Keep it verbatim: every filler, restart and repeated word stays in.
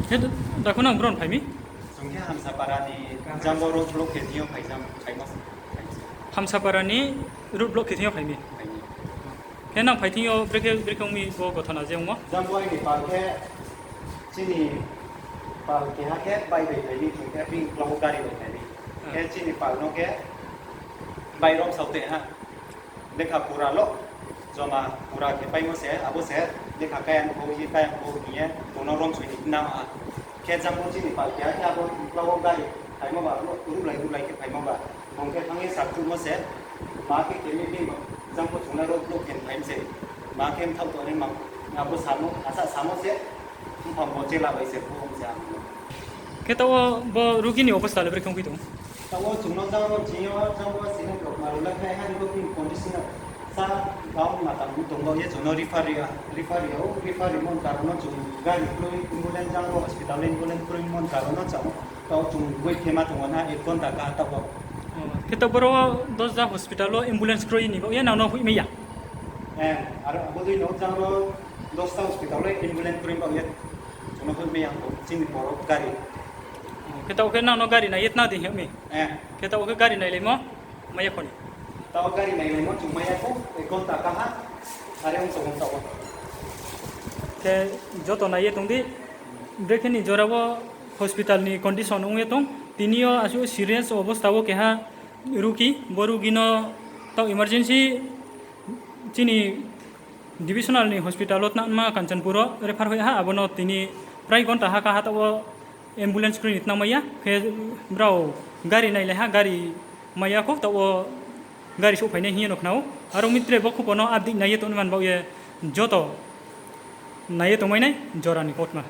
Khe, dakho nang bron phai mi? Chung khe Hamsapara ni Jambo road block khe thing yo phai jam, phai ma se, phai se. Hamsapara ni road block khe thing yo phai mi? Phai mi. Khe nang phai thing yo brekhe, brekhe ong mi bo gothona je ongmo? Jambo aini pal khe, chini pal keha khe bike bai phai mi, chung khe bini uklau wo gari bai phai mi. Khe chini pal no khe bike rom sao tei ha. Lekha pura lo, joma pura khe paimo se, abo se lekha kaya pho, ye kaya pho hing ye, bung no rom soi ni nang ha. Khe Jambo chini pal keha khe abo uklau wo gari phaimo ba, ruhlai ruhlai khe phaimo ba. Bung khe thanng ye sakchuhmo se, ma khe khe mi bini Jambo chung le road block khe phai mi se. Ma khe mthaoh tongnai mang, abo samo, asa samo se, mphang bo chela bai se phuh ong se ang no. Khe taoh wo bo rugi ni obosta le brekhe ongphi tong? Taoh wo chung no jang wo chini yo, jang wo sini rok ma rulai khai ha, bo bini condition sa, bang ma tang tong bo ye chung no refer ri, refer ri ou, refer rimo ni karon no chung gari kroi, ambulance jang wo hospital le ambulance kroimo ni karon no chung, taoh chung wait khe ma tong ou na, ek ghonta kaha taoh wo. Khe taoh boro wo Dosda hospital wo ambulance kroi ni baoh ye nang no hoihmai ya? Aro abo dei no jang wo Dosda hospital le ambulance kroi baoh ye chung no hoihmai ya, chini boro gari. Khe taoh khe nang no gari nai ye tna di hing mi? Khe taoh khe gari nailaimo mai ya kho ni? Taoh gari nailaimo chung mai ya kho, ek ghonta kaha, are ong tong ou taoh wo. Khe joto nai ye tong di, brekhe ni jora wo hospital ni condition ong ye tong, tini yo asuh serious obosta wo keha rugi, bo rugi no taoh emergency chini divisional ni hospital wo tnangma Kanchanpur wo refer hoih ha, abo no tini prai ghonta ha kaha taoh wo ambulance kroi ni tnangmai ya, khe brao gari nailai ha, gari mai ya kho, taoh wo gari souhphainai hing ye no khna ou. Aro mi tre bo khupo no update nai ye tongni man baoh ye joto nai ye tongmai nai jora ni kautma.